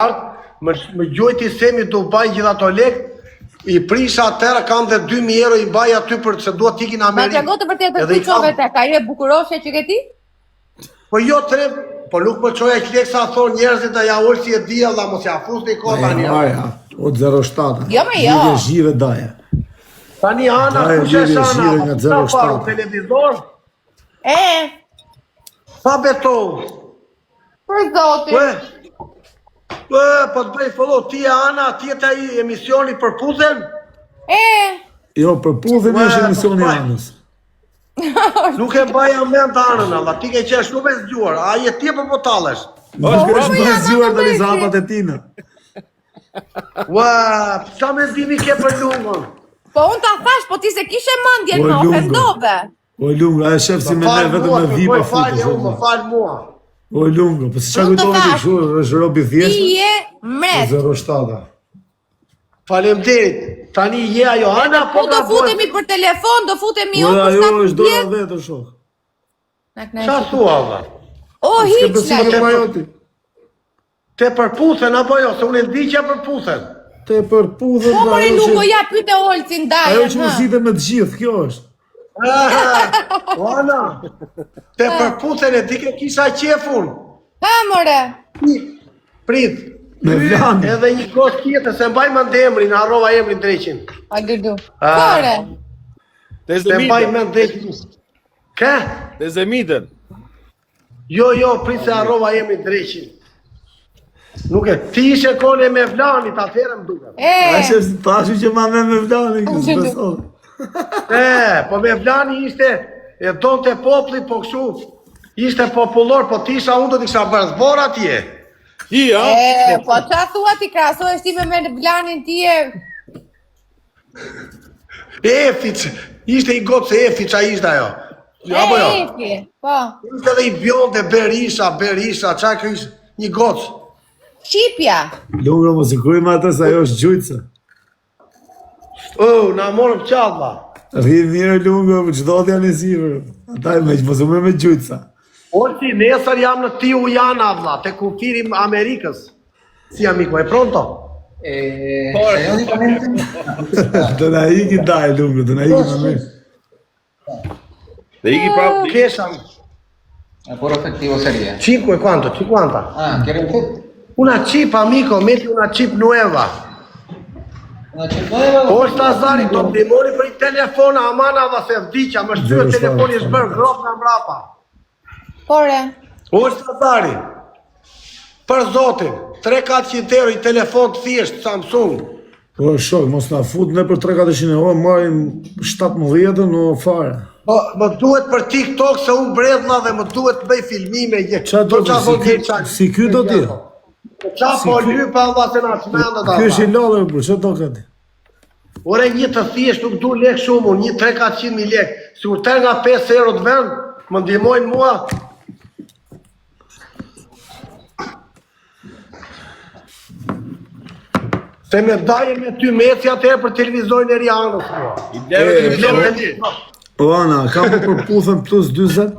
Art, më, më gjuajti Semi Dubai gjithë ato lek, i prisha atëherë kam dhe 2000 euro i mbaj aty për se dua të iki në Ma Amerikë. trego të vërtetën Edhe ku i kam- çove tek ajo e bukuroshe që ke ti? Po jo tre, po nuk më çoj aq lek sa thonë njerëzit a ja Olsi e di alla mos ja fusni kot tani. Aja, o 07. Jo, me jo. Lidhje zhive daje. Tani Ana Daje, kush është lidhje Ana? zhive nga Sa 07. paru televizor? E, Sa betohu? për zotin. Ue. Ue, po të bëj follow ti e Ana, ti e te ai emisioni Përputhen? E, Jo, Përputhen Ue, është emisioni po, Anës. Nuk e mbaja mend Anën, alla, ti ke qenë shumë e zgjuar. A je ti apo po tallesh? Nuk është po, më jam, zgjuar ama tani bëj sa si. hapat e tina. Ua, sa mendimi ke për Lungon? Po unë ta thash, po ti se kishe mendjen, O, më Lungo. ofendove. O Lungo, a e shef si me ne Fal vetëm mua, me vipa kërkoj falje, futesh. unë, më o, fal mua. O Lungo, po si çka Unë të kujtove ti thash. kështu, është robi Ti thjesht. je mret. 07. Faleminderit. Tani je ajo Ana Po po do nga futemi për telefon, do futemi Po jo për ajo është dora 70. vetë o shok. Na kënaqe. Qa thua valla? O S'ke hiç besim lajm. te ajo ti. Te Përputhen apo jo, se unë e di që Përputhen. Te Përputhen Po pra, more ajo Lungo, që ja pyete Olcin ajo dajën. që ha. u zite me të gjithë, kjo është. O Ana, te Përputhen e di ke kisha qefun. Ha more. Prit. Me Vlanin. Edhe një gotë tjetër, se mbaj mend emrin, harrova emrin dreqin. A dudu. Ah. More. Te Se mbaj Zemidën. mend dreqin. Ke? Te Zemidën. Jo, jo, prit se harrova emrin dreqin. Nuk e, ti ishe kone me Vlanit, atëherë më duket. E. A shef si tashu që ma me me Vlanin, Po, kjo s'beson. E, po me Vlani ishte, e donte populli, po kështu, ishte popullor, po ti isha unë do t'i kisha bërë zbor atje. Ti, ha? E, po qa thua ti krahasohesh ti me me Vlanin ti e Efi, që- ishte i gotë se Efi qa ishte ajo. Apo jo? Efi, po. Ishte edhe i bjonde Berisha, Berisha, qa kjo ishte një gocë. Shqipja. Lungo mos i kruj me atë se ajo është gjujtëse. Oh, na morëm qalla. Rri mirë Lungo, po çdo të janë i sipër. Ata me mos u merr me gjujtësa. Olsi, nesër jam në Tijuana, vlla, te kufiri i Amerikës. Si amico, è pronto? Eh, periódicamente. Do na iki daj Lungo, do na iki më mirë. Dhe iki prapë. Kesha, A puro efectivo sería. 5 quanto? 50. Ah, ¿quiere usted? Una chip, amico, metti una chip nueva. Una chip nueva. Po është Azari, do të ndihmoni për një telefon, aman ava se vdiqa, më shtyhet Zero telefoni shtatë, është bërë grop nga mbrapa. Pore. Po është Azari. Për zotin, 3-400 euro një telefon të thjesht Samsung. Po shok, mos na fut ne për 3-400 euro, marrim 17-ën o fare. Po, më duhet për TikTok se unë bredhla dhe më duhet të bëj filmime. Je. Qa do qa ti, si thotë ky, qa- si ky do ti? Qa Si po ky- lypa valla se na çmendët Ky është i ata. lodhur, por ç'do këtë? Ore një të thjesht nuk du lek shumë, unë një 3-400 mijë lek. Sikur tërë nga 5 euro të vend, më ndihmojnë mua. Se me daje me ty meci atëherë për televizorin e Rianës mua. I bleve E, televizorin ti. O Ana, ka po Përputhen plus 40?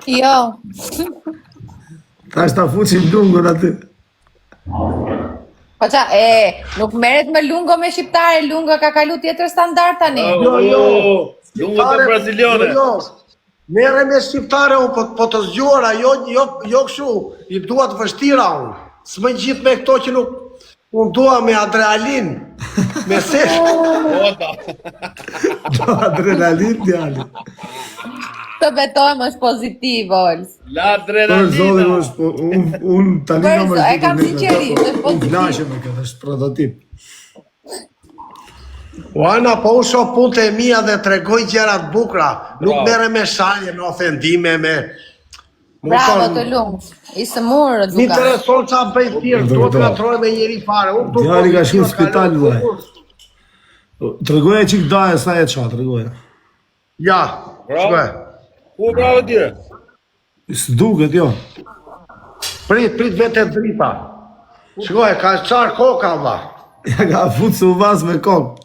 Jo. Tash ta fuqim lungon aty. Po qa, e, nuk merret me Lungo me shqiptare, Lungo ka kalu tjetër standard tani. Jo, jo. Lungo të braziliane. Jo, jo. Merre me shqiptare unë, po, po të zgjuara, jo, jo, jo kështu, i dua të vështira unë. S'më gjithë me këto që nuk, unë dua me adrenalin, me sesh. Ota. Do adrenalin djali. Të betohem është pozitiv, Ols. La Për zotin adrenalina. është, po, unë un, tani Për kam zo- e kam me këtë, sinqerisht, është Unë pozitiv. kënaqem me këtë, është prototip. O Ana, po unë shoh punët e mia dhe tregoj gjëra të bukura. Nuk Bravo. merrem me shalje, me ofendime, me Më Bravo kupton? të lumt. I sëmurë, Më Duka. intereson ça bëj thjesht, Do, duhet do. të ngatrohem me njeri fare. Unë këtu Djali ka shkuar pozitiva në spital, kaloj vllai. bukur. Tregoja çik daje sa e qa, tregoja. Ja, Bravo. shkoj. Ku bravo ti? S'duket jo. Prit, prit vetë drita. Shkoj, ka çar koka vlla. Ja ka fut se u vas me kokë.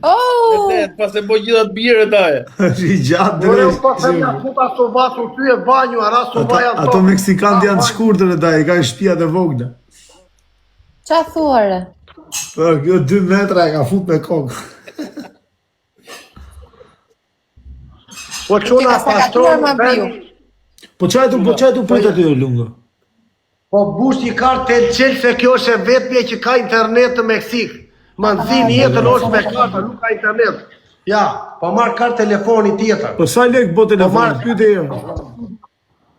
Oh! Vërtet, pas e bo gjitha të bire daje. Është i gjatë Ore, unë po them ja drejt. puta sova su ty e banjo, ara sova janë Ato meksikanët janë të shkurtër e daj, i kanë shtëpiat e vogla. Qa thua re? Po, kjo 2 metra e ka fut me kokë. Po çuna Ka pastron sakatuar ma biu. vendi, Po çaj tu, po çaj tu prit aty Lungo. po bush një kartë Telcel se kjo është e vetmja që ka internet në Meksik. Ma nxin jetën është me karta, nuk ka internet. Ja, po marr kartë telefoni tjetër. Po sa lek bo telefon, marr- pyete herë.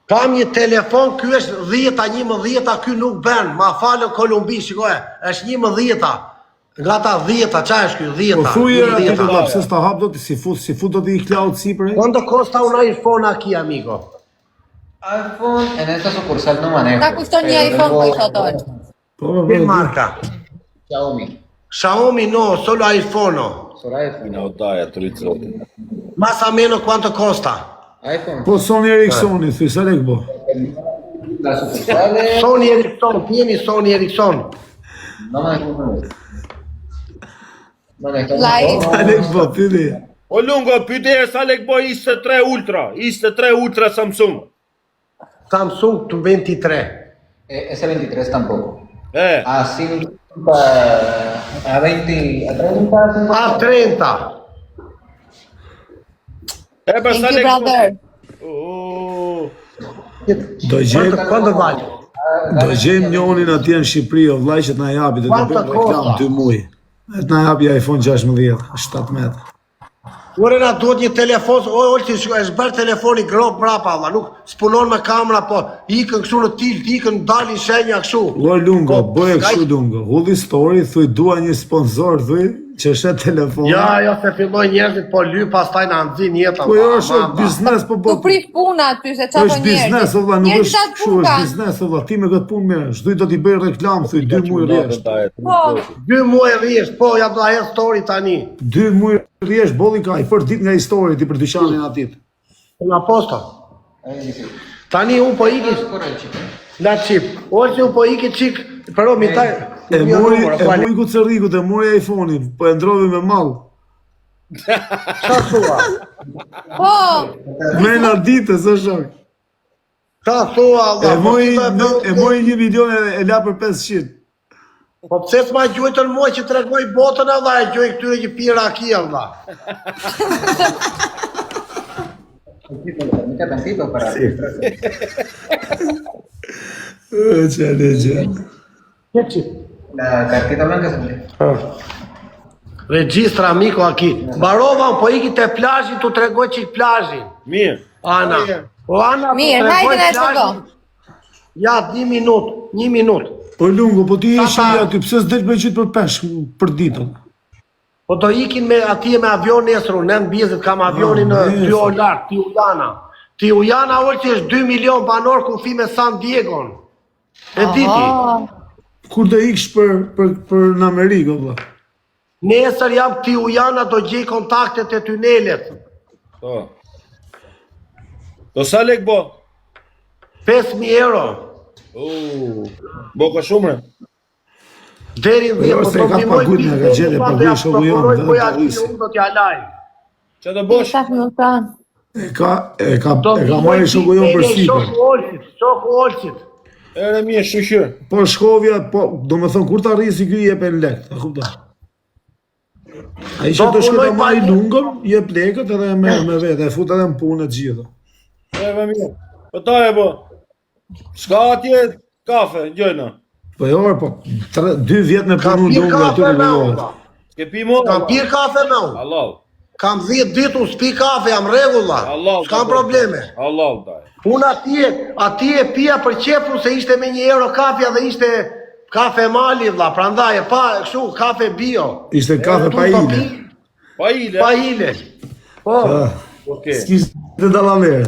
Kam një telefon, ky është 10-a, 11-a, ky nuk bën. Ma falë Kolumbi, shikoje, është 11-a. Nga ta 10-a, qa është ky? 10-a. Po thuj herë aty 11-a. vëlla, pse s'ta hap dot, si fut, si fut dot i cloud sipër? e? Quanto costa un iPhone aquí, amigo? iPhone en esta sucursal no manejo. Sa kushton një pero iPhone tengo po i thot Ol? Po po Che po. marca? Xiaomi. Xiaomi no, solo iPhone. no. Solo iPhone. Ina o daja, të zotin. Más o menos quanto costa? iPhone. Po Sony Ericssoni, thuj sa lek bo. Las sucursales Sony Ericsson, tieni Sony Ericsson. no manejo. Manejamos Like. todo. Sa lek bo, pyete. O Lungo, pyete herë sa lek bo 23 Ultra, 23 Ultra Samsung. Samsung 23. Eh, S23 tampoco. E, A 50, a 20, a 30, 50. A 30. e për sa Thank you lek bo. brother. O, Do gjejmë Quanto, quanto vale? do gjejmë njonin atje në Shqipëri, o vllai që të na japi, do të Quanto bëjmë reklam costa? 2 muaj. E të na japi iPhone 16, 17. Ore na duhet një telefon, o Olti, shiko, është bërë telefoni grob mbrapa, valla, nuk s'punon me kamera, po ikën kështu në tilt, ikën dalin shenja kështu. Lloj Lungo, Po, bëje s'ka- kështu Lungo. Hulli story, thuj dua një sponsor, thuj që shet telefon. Ja, jo se fillojnë njerëzit po lyp, pastaj na nxin jeta. Po jo, valla, është ama. biznes po Tu po. prish puna aty se Po qa po është biznes, o vlla, nuk Njerëzit është atë kështu, punë është kanë. biznes, o vlla, ti me këtë punë merresh. Duj do t'i bëj reklam, thuj 2 muaj rresht. Po, Dy muaj rresht, po ja do ta hedh story tani. 2 muaj rresht bolli ka i për ditë nga histori ti për dyqanin aty. Nga posta. Ahí sí. Tani un po iki Corre el chip. la çip. Olti un po iki çik, però mi taj. E mori, e mori kucërrikut, e mori iPhone-in, po e ndrovi me mall. Qa thua? po, Mrena ditës, o shok. Qa thua Allah? E po mori si do e mori 1 milion e, e la për 500. Po pse s'ma gjuajtën mua që tregoj botën Allah, e gjuaj këtyre që pirë aki Allah. Permítame tantito para registrarse. E çfarë gjë. Che çip? La cartita blanca se me. Regjistra amico aki. Mbarova, unë po iki te plazhi tu tregoj çik plazhin. Mirë. Ana. O Ana, po Mirë, tregoj hajde na e plazhin. trego. Ja, një minut, një minut. Po Lungo, po ti je Tata. shi aty, pse s'del me qyt për peshk për ditën? Po do ikin me atje me avion nesër, unë në bizet kam avionin në Ah, nesër. 2 orë larg, Tijuana. Tijuana Olti është 2 milion banor kufi me San Diegon. E di ti. Oh, Kur do iksh për për për në Amerikë, o vlla? Nesër jam Tijuana do gjej kontaktet e tunelet. Po. Do sa lek bo? 5000 euro. U, bo ka shumë. re. Deri në 10, Jo, po se do ka ndihmoj paguajt nga biznesin, gjete, pa, paguaj do ja shoku jon, prokuroj, vetëm po ja Parisi. unë do t'ja laj. Qa do bosh? Sa minuta. E ka e ka Do e ka ndihmoj marrë shoku jon për biznesin, sipër. Shoku Olsit, shoku Olsit. Ere mirë, shyqyr. Po shkovja, po, do me thonë, kur të arrisi ky jepen lek, a kupton? Ai që Do do shkoj punoj ta marri pa- lungën, jep lekët edhe me me vete, e fut edhe në punë e të gjitha. E me mirë. Po ta e bo. S'ka atje kafe, gjojna. Po jo, po tre, dy vjet me Kam punu pirë lungë aty kafe me unë. rregullohet. vlla. Ke pi mo? Kam pirë kafe me unë. Allah. Kam 10 ditë unë s'pi kafe, jam rregulla. Allah. S'kam probleme. Allah daj. Unë atje, atje pija për qefun se ishte me 1 euro kafja dhe ishte kafe mali vlla, prandaj e pa kështu kafe bio. Ishte kafe pa Tu po ile. pi, Pa ile. Pa ile. Po. Ah, Okej. S'kishte dallavere.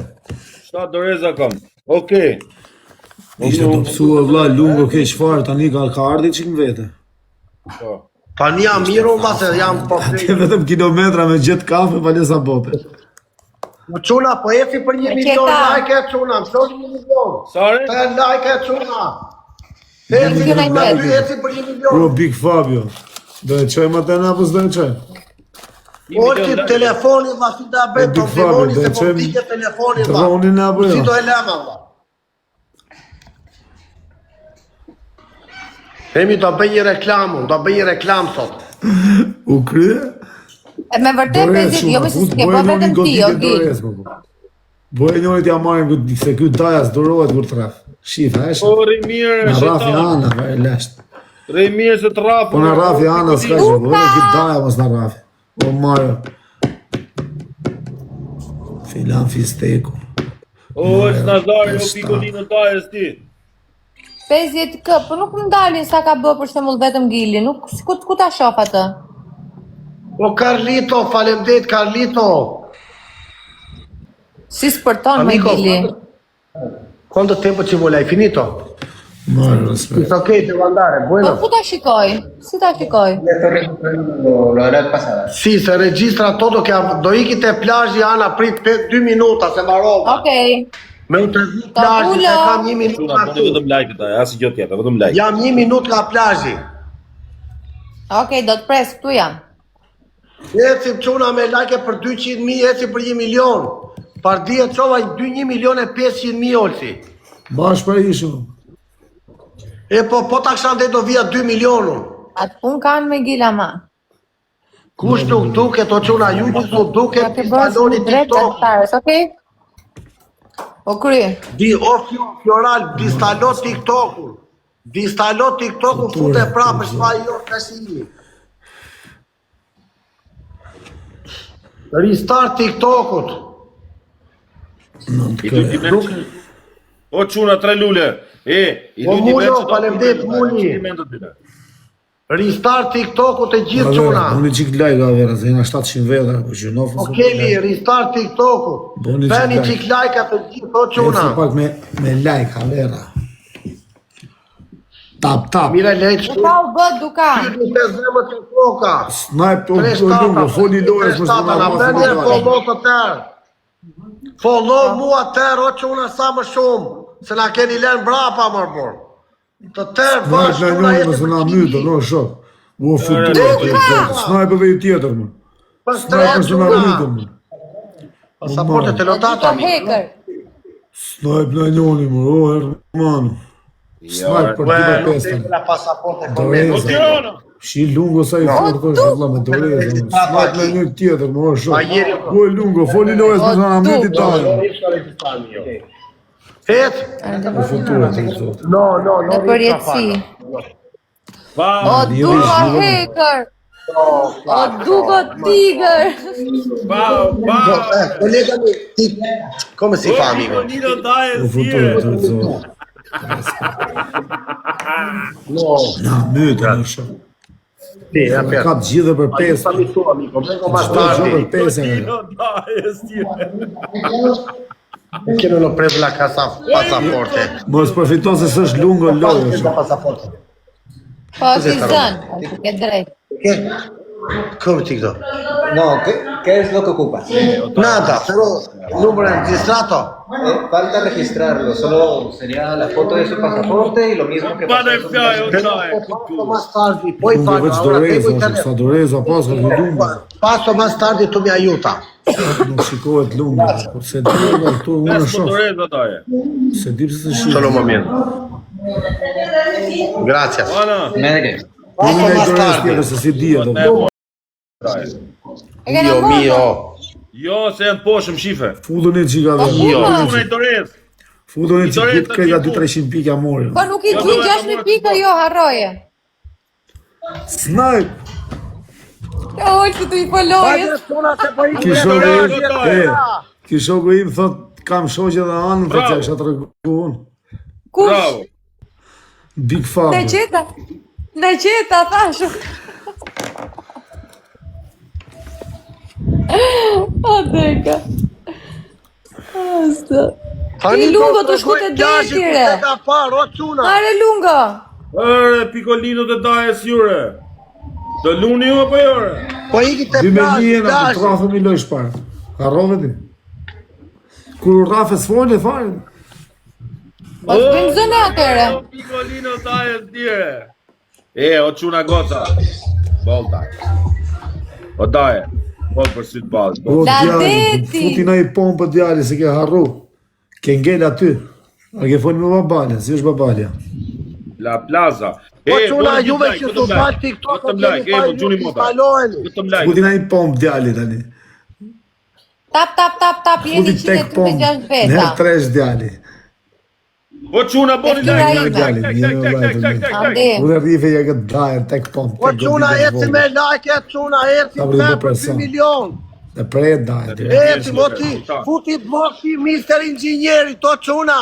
Sa doreza kam. Okej. Ishte do psua vlla lungo keq fare, tani ka ka ardhi çik në vete. Po. Tani jam mirë unë vlla se jam po. Atje vetëm kilometra me gjet kafe pa lesa bote. Po çuna po eci për 1 E milion qeta. like e çuna, më thoni 1 milion. Sa re? Tre like e çuna. Eci United. aty eci për 1 milion. Bro Big Fabio. Do e çojmë atë në apo s'do e çojmë? Olti telefoni vlla si ta bëj Big to Fabi, ndihmoni do se e po çojmë vdike telefoni vlla. Dronin apo jo? Si do e lëma vlla. Themi do bëj një reklamë, unë, do bëj një reklam sot. U krye? E me vërtet Dorez, 50, jo çuna, më se fut s'ke boje bë njëri vetëm ti, o goditje Gil. dorez, po, po. Boje njëri t'ja marrim këtë se ky daja s'durohet kur traf. Shif, a është? O, rri mirë, Na rafi shejtan. ana, e lasht. Rri mirë se të rafë. Po na rafi ana, s'ka gjë, po vetëm ky daja mos na rafi. O Mario. Filan fisteku. O, është Nazari, o Pesë Pikolino dajës ti. 50k, po nuk më ndalin sa ka bë për shembull vetëm Gili, nuk ku ku ta shoh atë. O Carlito, faleminderit Carlito. Si s'përton me Amico, Gili. quanto tempo ci vuole? Hai finito? Mario, respekt. It's ok, devo andare, Po bueno. ku ta shikoj? Si ta shikoj? Ya estoy registrando lo de la vez pasada. Sì, se registra tutto che av- do iki te plazhi Ana prit 2 minuta se mbarova. Okej. Me u tregu plazhi se ulo. kam një minutë Çuna, nga bëni këtu. vetëm like këta, asnjë gjë tjetër, vetëm like. Jam një minutë nga plazhi. Okej, do të pres, këtu jam. Ecim çuna me like për 200.000, ecim për 1 milion. Pardi e çova 2 1 milion e 500.000 olsi. Bash për ishim. E po po ta kisha ndej do vija 2 milionun. Atë punë kanë me Gil ama. Kush nuk duket o çuna ju që nuk Ja duket ke bërë instaloni si drejt TikTok. gjatë okej? O kry. Di o Floral, instalo TikTokun. Instalo TikTokun, fute prapë është faji jo tash imi. Restart TikTokut. Nëntë I kë. luti me O çuna tre lule. E, i O, luti Mulo, me që do- faleminderit, Muli. Qi mendot dyre. Restart TikTokut të gjithë Vera, çuna. Boni çik like a vera, se jena 700 veta, po që nofën. O Keli, restart TikTokut. Boni çik Bëni like. çik like të gjithë o çuna. Eci pak me me like a vera. Tap tap. Mira lejt Duka u bë duka. Dy të zemët e koka. Snipe o Tre o shtata, lungo, foli lojës tre mos shtata, na na rrafin bëni e e follow të tërë. Follow mua tërë, o çuna sa më shumë, se na keni lënë brapa mër por. Të tërë Snipe bashkë, na çuna njëri jetë mos na për mytë, no shok. U futu aty. Snipe edhe i tjetër më. Për tre Snipe mos na çuna. mytë më. Pasaporte të lotato, Duka amico. hacker. Snipe na njëri më, o hermano. Snipe për Ue, 2 nuk pesë. tengo la pasaporte con me. O Doreza. Tirana. Shi lungo sa i fort është vëlla me dorezë. më. Snipe na një tjetër, më o shok. Pa jeri, U lungo, foli lojës mos na myti dajën. Et? U futu aty zot. No, no, no. Në përjetësi. Pa. O Njeri duka zhivën. hacker. O duka tigër. Pa, pa. Eh, kolega mi, ti, come si fa amico? Pikolino dajës U futu tire. aty zot. No, Na mytë, no shok. ti, ja Na per. kap gjithë për pesë. Aiutami tu amico, vengo más Çdo gjë tardi. për pesë. e ka. Pikolino dajës tire. Perché non ho preso la casa passaporte? Mos përfiton se s'është lungo lojë. La shok. passaporte. Po si zën. Ke drejt. Che? Come ti do? No, ¿qué, qué es lo que ocupas? Nada, però il numero è registrato. Falta registrarlo, solo sería la foto de su pasaporte y lo mismo que Pa pasó dhe en su fjaj, o Però daje. passo más tardi, poi Lungo fanno veç ora tengo doreza, il shok, sa telefono. doreza pas ka ky lungo. Passo más tardi tu mi aiuta. Nuk shikohet lungo, po se di valla, këtu unë e Pesë shoh. motoreza daje. Se di pse se shih. Solo un momento. Grazie. Ana. ¿De qué? Unë Passo e más dorez tardi. tjetër se si dihet. apo. E kena Dio marrë. mio. Jo, se janë poshëm shife. Futuni çika Po, dhe. ku ma? Çuna i dorez. Futuni I çik dorez këtë krejt aty 2 300 pikë mori. Po nuk i Jo, gjin do e 6.000 marrë pikë, jo, harroje. Snipe. Ja, Olsi tu i follojes. Ki shoku im, e, ki shoku im thot kam shoqe dhe anën, thot Bravo. ja kisha tregu unë. Kush? Bravo. Big Na Fabio. gjeta. Na gjeta, thashë. O deka. Asta. Tani I lungo do të shku të plazhi ku detire. se ka parë, o çuna. Mare lungo. Ere, Pikolino të dajës jure. Do luni ju apo jo? re? Po iki te 2001 plazhi, jena, ku plazhi. trafëm i lojsh parë. Harrove ti. Kur u rafe s'fole fare. Po s'bëjmë zënë atëre. O Pikolino dajës tire. E, o çuna goca. Boll daje. O daje, boll për sy të ballë. O La djali, deti. futi na i pompë djali se ke harru. Ke ngel aty. A ke fol me babalën, si është babalja? La Plaza. Po E, çuna boni juve like, që vetëm s'u like. dal TikTok Vetëm o like, keni e, pa po ju gjuni mota. instaloheni. Vetëm like. Futi na i pompë djali tani. Tap tap tap tap jeni Futi tek pompë. 136 Në herë veta. tresh djali. Po çuna boni Fytyra like, ime. like, Djali, like, një like, like, like, like, like, like. Andi. Unë rrife ja këtë daje tek pompë. Po tek çuna goditje eci vogël. me like, e çuna eci Ta vërtet me po për 2 presion. milion. E pre daje. direkt. Eci mo ti, futi blok ti Mister Inxhinieri, to çuna.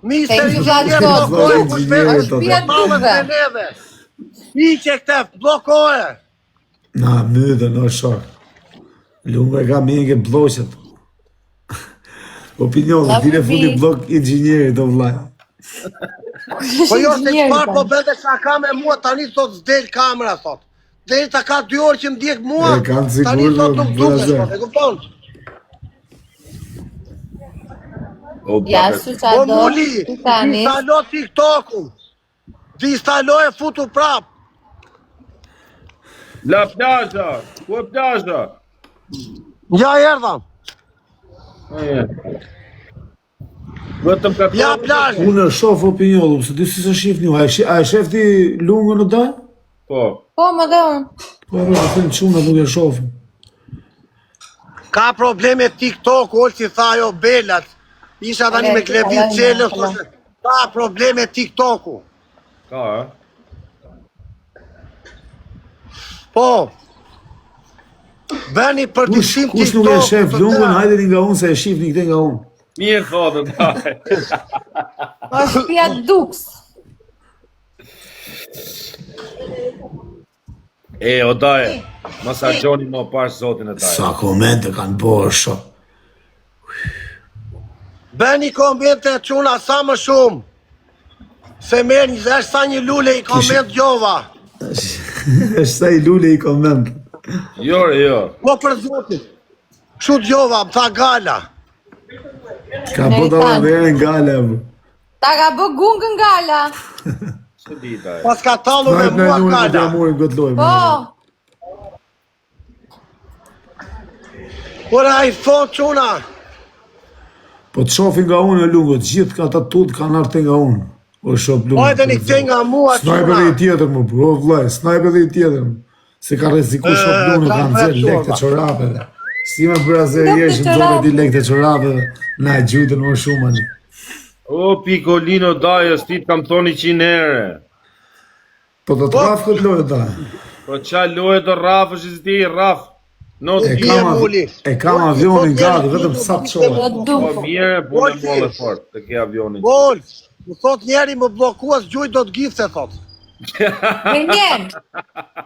Mister Thank you, Inxhinier Vllazko. bllokoje ku shpejt Inxhinieri, është to, Shtëpia mallet dukve. me neve. Hiqe këtë, bllokoje. Na mydën, o shok. Lunga e ka mirë ke blloqet. Opinion, La dire futi bi. blok inxhinierit o vllai. Po jo se Inxhinieri, çfarë po tani. bënte shaka me mua tani thot s'del kamera thot. Deri ta ka 2 orë që më ndjek mua. E kanë sigurt, Tani thot nuk dukesh, vëllazër. po e kupton? O, Ja, babe. su qa Po do. muli, ti tani. instalo TikTokun. Instalo e futu prap. La Plaza, ku e plaza? Ja erdha. Vetëm ka Ja plazh. Unë e shoh opinionin, se di si se shihni ju. A e shi- a e shef ti lungën në daj? Po. Po, më dhe unë. Po e po them çuna nuk e shohim. Ka probleme TikTok, Olsi tha ajo Belat. Isha tani me Klevit Kalojnë, Çelës, kalojnë. thoshte, ka probleme TikToku. Ka, a? Po. Bëni Kush, përditësim kush nuk e TikToku, shef të lungën, tëra. hajdeni nga unë se e shihni këtë nga unë. Mirë thotë, daje. Po, shtëpia duks. E, o daje, mos a gjoni më pash zotin e daje. Sa komente kanë bërë shok. Bëni komente çuna sa më shumë. Se merr një është sa një lule i koment gjova. Është sa i lule i koment. Jo, re, jo. Po për zotin. Kështu dëgjova, më tha Gala. Ka bë dallavere gala. bro. Ta ka bë gungën gala. Se di, daje. Pas ka tallur me Snipe në mua njërin do t'ja Gala. morim këtë lojë. Po, Por ai thot çuna. Po të shohin nga unë e lungo, të gjithë ata tut kanë ardhur nga unë. O shop lungo. Hajdeni këtej nga mua Sniper çuna. dhe i tjetër më, bro, vllai, sniper dhe i tjetër. Se ka rreziku shop E, lungo, ka ka nxjerr vërtet, lekë të çorapeve. Si më bëra se Lekë të jesh nxorë ti lekë të çorapeve, na e gjujtën më shumë ani. O, Pikolino, daje, sti të kam thonë 100 herë. Po do të rraf këtë lojë da. Po qa loje të rrafësh i ti rraf. No, E ti kam, e muli. e kam avionin gati, vetëm sa të çohet. do Po duk. mirë, punë Olsi. molle fort, të ke avionin. Gol. Më thot njeri më bllokua s'gjuj do të gifte thot. Gënjen.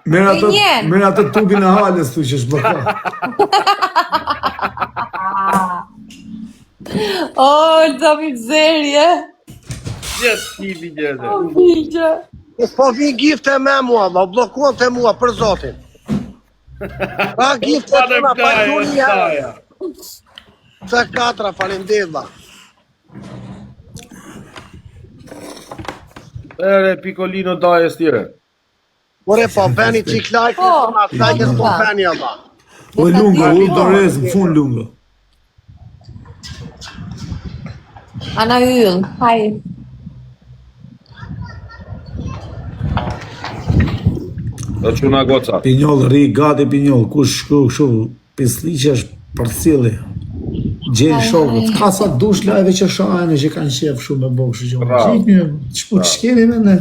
Merr atë, Gënjen. merr atë tubin e halës tu që është bllokuar. O, ta mizerje. Gjithë tipi gjithë. O, vigje. Po vin gifte me mua, ma u bllokuan te mua për zotin. Pa gifte Pa dhe çuna, pa plaje, gjuni një herë. daja. C katra, faleminderit vlla. Ere, Pikolino, daje, stire. Ore po bëni çik like, Po, çuna, like po. s'po bëni alla. O lungo, u dorez në fund lungo. Ana yll, haj. Do çuna goca. Pinjoll rri gati pinjoll, kush shku kështu pisliqe është përcilli. Gjen shokët, ka sa dush live që shajnë e që kanë qef shumë me bë kështu gjë. Bravo. Gjithë mirë, ç'po ç'kemi me ne?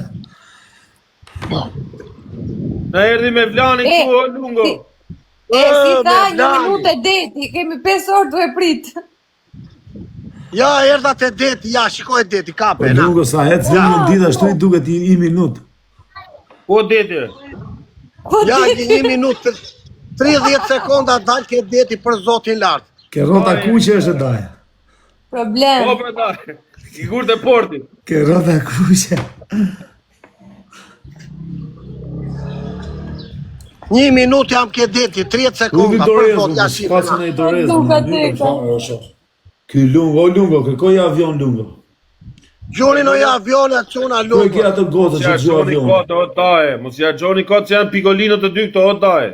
Na erdhi me Vlanin E, këtu, o Lungo. si- E, si E, tha, me një Vlani. minutë e deti, kemi 5 orë duhe prit. Ja erdha te deti, ja shikoj deti, Po kape na. lungo sa hec dhe në ditë ashtu i duket i, i minut. Po deti. Po Ja deti. një, një minutë 30 sekonda dal ke deti për zotin lart. Ke rrota kuqe është e daje. Problem. Po pra daje. Sigurt e portit. Ke rrota kuqe. Një minutë jam ke deti, 30 Unë sekonda për dorez, zot, ja s'ka shifë. që në i dorez. Duka në mënyrë teka. fare, o shok. Ky lungo, o lungo, kërkoj avion lungo. Gjuni në ja avionë çuna Ku e ke lumë. atë gocën Mos që ja të gjuha gjoni avionin? kot o daje, mos ja gjoni kot se janë pikolino të dy këto o daje.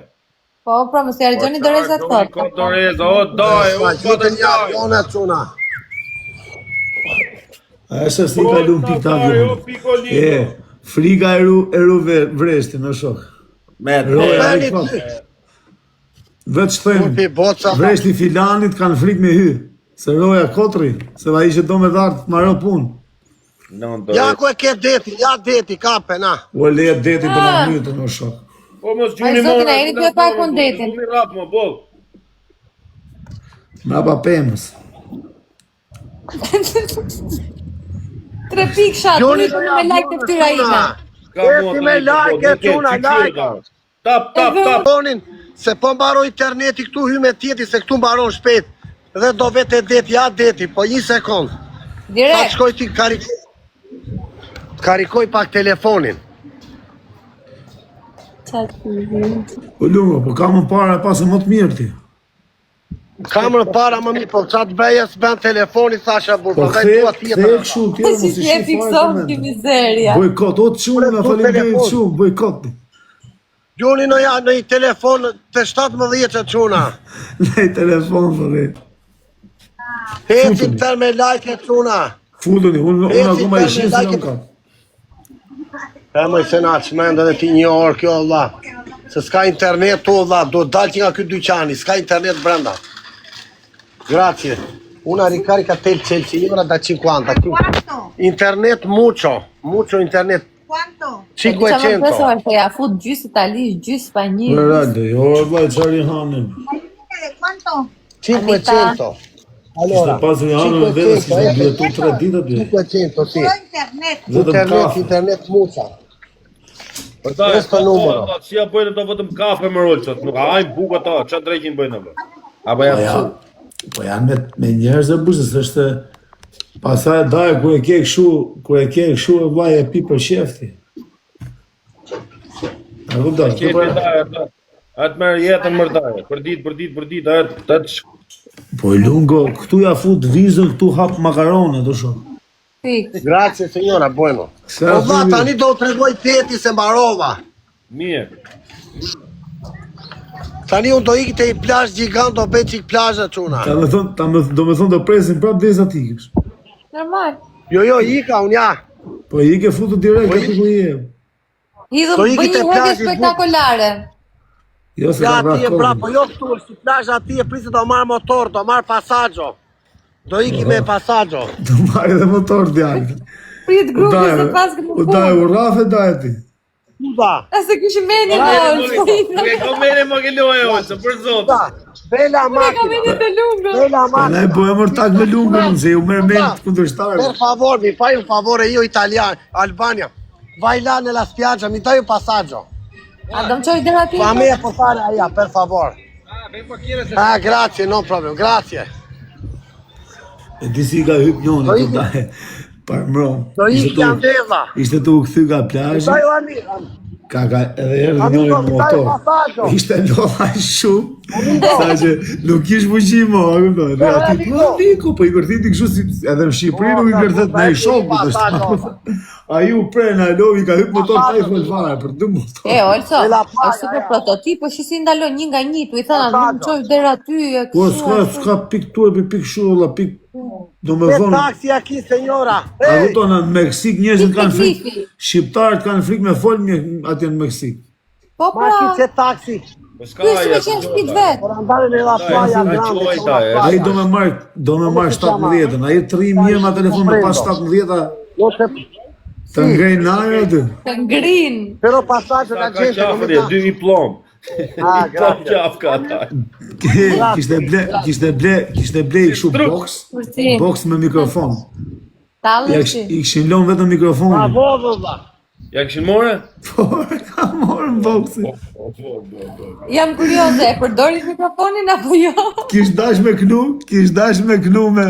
Po, pra, mos i harxhoni doreza Gjoni kot. kot doreza o daje, o Sa kot gjutën e ja daje. avionë çuna. A është se i ka lumë pikë të Daje, o avionit. pikolino. E, frika e ru, e ru ve, vreshtin, o shok. Me Roja Beni e kot. ty. Veç themi, Turpi boca. vreshti filanit kanë frikë me hy. Se roja kotri, se ai që do me dhartë të maro punë. Non Ja doreza. ku e ke deti, ja deti, kape na. U e leje deti për në mytën, o shok. Po mos Ai, gjuni zotin, mo. a jeni duke pak unë detin. Gjuni rap mo, boll. Mrapa pemës. Tre piksha, Gjuni trypën me like të fytyra ime. Ka mua Eci me tani, po, like, nuk e, çuna, qy qyre, like. da. Tap, tap, tap. Tonin, se po mbaroi interneti këtu hy me tjeti se këtu mbaron shpejt. Dhe do vete deti, ja deti, po një sekond. Sa të Direkt. shkoj ti karik... Karikoj pak telefonin. Po lungo, po kam më para e pasë më të mirë ti. Kamër para më mirë, po ça të bëja s'bën telefoni, thasha burr, Po prandaj kthe, dua kthe tjetër. kështu tjerë Si mos i si e shih fare fikson komente. ki mizeria. Bojkot, o çuna, Ore, faleminderit telefon. shumë, bojkot. Gjuni në ja në një telefon të 17 e çuna. Në telefon thotë. Ecim Futuni. tërë me like e çuna. Futuni, unë unë Eci, akoma i tërë me shih se like jam kap. E moj se na çmend edhe ti një orë kjo vlla. Se s'ka internet tu vlla, do dal që nga ky dyqani, s'ka internet brenda. Grazie. Una ricarica Telcel signora da 50. Quanto? Internet mucho, mucho internet. Quanto? Qa më 500. presoj, se ja fut gjysë Itali, gjysë Spanjë. Raldo, jo vllai çfarë i hanin. De quanto? 500. Allora, Kishte pasur i hanën vetë si 500, kishte eh, bjetu 3 ditë aty. 500, sì. Puro internet. Vetëm Internet, kafe. internet mucha. Për ta, Questo numero. Si ja bëjnë ato vetëm kafe me rolçat, nuk hajnë bukë ata, ç'a dreqin bëjnë apo? Apo Po ja ja, po janë me, me njerëz e bushës, është pasaj daje kur e ke kështu, kur e ke kështu e vllai e pi për qefti. A kupton? Qefi daje ata. Atë merr jetën mër daje, për ditë, për ditë, për ditë, atë atë Po lungo, këtu ja fut vizën, këtu hap makaronë, do shoh. Fik. Grazie signora, bueno. Sa Po vlla, themi? tani do u tregoj teti se mbarova. mirë. Tani unë do iki te i plazh gjigant, do bëj çik plazha çuna. Ta me thonë, ta me, do me thonë do presim prap derisa ti ikësh. Normal. Jo, jo, ika unë ja. Po i ke futur direkt aty ku je. Hidhëm Do iki bëj te një hedhje plazhi i bukur. spektakolare. Jo se Ja ka aty e vrarë pra, po kokën. jo këtu, është plazh aty e priset do marr motor, do marr passaggio. Do iki me passaggio. Do marrë edhe motor djalë. Prit U grupi daje, se pas këtë u daje, u rafe daje ti. Kuda, A se kishim menin në Nuk e ka mene më ke loja ose për zot. kuda, bela Unë e kam macchina, menin të lungën. bela Po ne macchina. po e mër tak me lungën, se ju merr me kundërshtarëve. Per favor, mi fai un favore io italiano, Albania. Vai là nella spiaggia, mi dai un passaggio. A do më qoj deri aty? Fammi a portare aia, per favor. Ah, grazie, no problem, grazie. E di si ka hyp njoni Do të iki- daje. Par mrom. Do Ishte iki tu andeva. ishte tu u kthy nga plazhi. Dai un amico. Ka ka edhe erdhi Amico, njëri me mi dai motor. un passaggio. Ishte lodha shumë, sa që nuk kish fuqi më, a kupton? Dhe aty amico. po amico, po i kërthiti kështu si edhe në Shqipëri nuk i Po, kërthet po, në i po, shok po, kundërshtar. Ai u pre na lovi ka hyp motor pa i fol fare për dy motor. E, Olso, Bela playa, është super ja. prototip, po shi si ndalon një nga një, tu i thënë, a do më qoj deri aty, e Po kështu, s'ka ashtu. s'ka pik turpi, pik shulla, pik do me Che thonë taxi a chi, signora? A Ehi, kupton, në Meksik njerëzit Pik kanë frikë, teklifi. shqiptarët kanë frikë me fol me atje në Meksik. Po ma pra, chi c'è taxi? Po s'ka ky si me aja. qenë shtëpi vet. Per andare nella playa Dai, grande, dai, c'è una dai, Ai playa. do me marr, do me marr 17-ën, ai 3 mirë ma telefon me pas 17-a Non c'è- të ngrejnë në ajër aty. Të ngrin. Però passaggio Sa la ka gente non qafë mi dhe dà. 2000 plom. Ah, Plom grazie. qafë ka ata. Kishte ble, kishte ble, kishte ble i kështu box, Kursi. box me mikrofon. Ja Tallëshi. kish, i kishin lënë vetëm mikrofonin. Bravo, valla. Ja kishin more? Po, ka morën boxin. Jam kurioze, e përdorit mikrofonin apo jo? Kish dash me knu, kish dash me knu me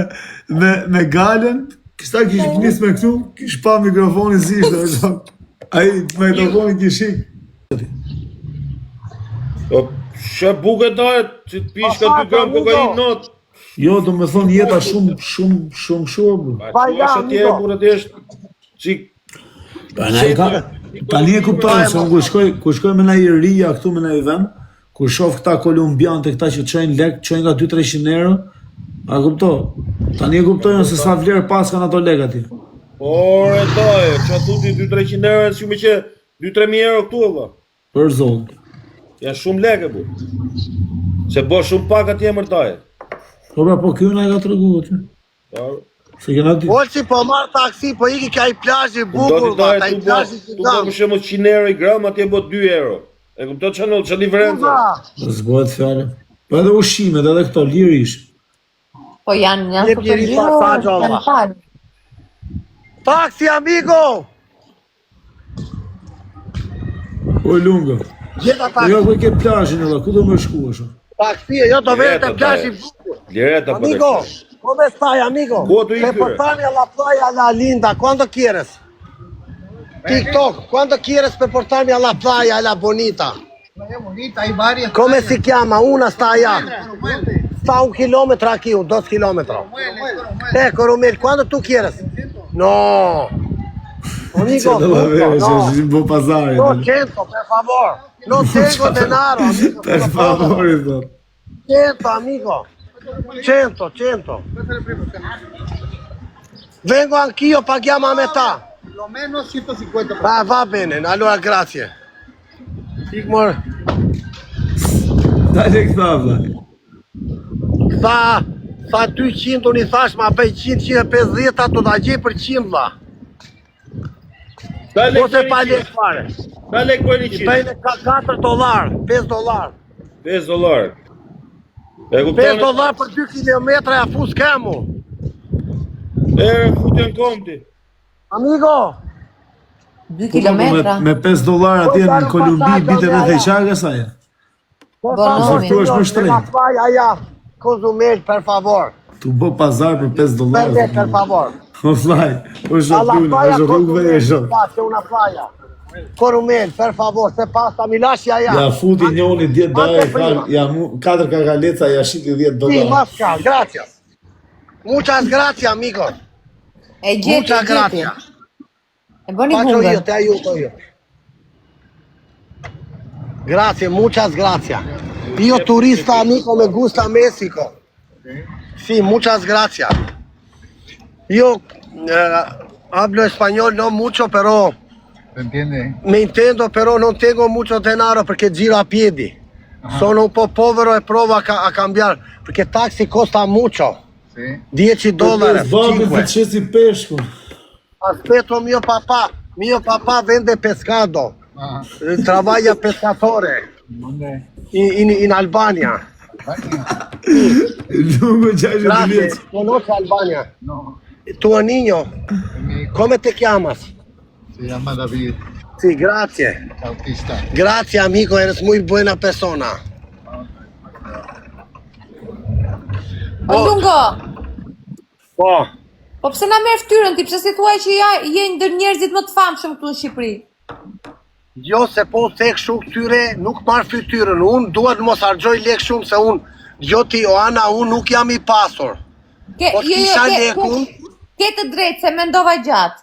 me me galen, kishta kish nis me knu, kish pa mikrofonin si ishte. e shok. Ai me mikrofonin kish ik. Po, shë bukë daje, që të pish ka 2 gram kokainë not. Jo, do me thonë jeta shumë, shumë, shumë, shumë. Pa Vajla, që është atje, amigo. burrë atje është çik Tani e ka, tani e kuptoj se unë kur shkoj, kur shkoj me nai ria këtu me nai vend, kur shoh këta kolumbian të këta që çojnë lek, çojnë nga 2-300 euro, a kupto? Tani e kuptoj unë se sa vlerë pas kanë ato lek atje. Por e doj, që thu ti 2-300 euro, si më që 2-3 mijë euro këtu vëlla. Për zonë. Janë shumë lekë bu. Se bo shumë pak atje mër daje. Po pra, po ky na e ka treguar aty. Po, Se kena di. Olsi po marr taksi, po iki ka i plazh i Do bukur, ti daje valla, ai tu bo, plazh i tu bo gjigant. për shembull 100 euro i gram, atje bo 2 euro. E kupton çfarë ndodh, çfarë diferencë? Kurva, S'bohet fjalë. Po edhe ushqimet, edhe këto lirisht. Po janë janë Jep super njeri lirë, pasazh, janë valla. falë. Taksi amigo! O lungo. Gjeta Po jo taksi. ku e ke plazhin edhe, ku do më shkuash? Taksi, jo do vete te plazhi i bukur. Lireta po. Amigo, come stai amigo? Ku tu Per i këtyre? portarmi alla playa la linda, quando quieres? TikTok, quando quieres per portarmi alla playa la bonita? Playa bonita, hay varias. Come si chiama? Una sta allá. Sta un chilometro aquí, un dos chilometro. Ecco Romel, quando tu quieres? No. Amigo, Çfarë do të no. vesh, si bë pazari. No, cento, per favor. Non tengo denaro, amico. Per favore, thot. Cento, amico. Cento, cento. Vengo anch'io, paghiamo a metà. Lo menos 150. Va, va bene, allora grazie. Igmor, Dale këta vlla. tha, tha 200, unë i thash, ma bëj 100, 150, ta do ta gjej për 100 vlla. Sa lek Ose bëjnë pa 100? lek fare. Sa lek bëjnë I 100? bëjnë ka 4 dollar, 5 dollar. 5 dollar. E 5 kupton? dollar për 2 kilometra ja fus kemu. E futën komti. Amigo, 2 Po, po, me, kilometra. me 5 dollar atje në Kolumbi bite me theqarë sa ja. Bonomi. Këtu është më shtrenjtë. Playa ja, Cozumel, per favor. Tu bë pazar për 5 dollar. Per, per favor. O vllai, o Alla shokuna, playa është rrugëve e Cozumel, shok. pa, c'è una playa. Corumel, per favor, se passa mi lasci allá. Ja futi njoni 10 dollar, Ante i tha, prima. ja mu katër kakaleca ja shiti 10 Sì, dollar. Masca, gracias. Muchas gracias, amigo. E gjeti, e Muchas gjeti. gracias. E bëni Faccio io, hungën. ti aiuto io. Grazie, muchas gracias. Io turista amico me gusta Messico. Sì, muchas gracias. Io eh, hablo español no mucho, però ¿Se entiende? me intendo, però non tengo mucho denaro perché giro a piedi. Sono un po' povero e provo a, ca- a cambiare perché taxi costa mucho. Sí. 10 dollari, Babi 5. të qesi peshku. Aspetto mio papà, mio papà vende pescado, Ajá. eh, travaglia pescatore ¿Dónde? in, in- in Albania. Lungo 60 Grazie, vjeç. conosci Albania? No, Tuo niño, es mi hijo. come ti chiamas? Se llama David, Sì, grazie. autista. Grazie amico, eres muy buena persona. O Lungo, Po. po pse na merr fytyrën ti? Pse si thua që ja je ndër njerëzit më të famshëm këtu në Shqipëri? Jo se po the kështu këtyre nuk marr fytyrën. Unë dua të mos harxoj lek shumë se unë jo ti Oana, unë nuk jam i pasur. Ke, Po jo, jo, s'kisha ke, lekun. ke, ke të drejtë se mendova gjatë.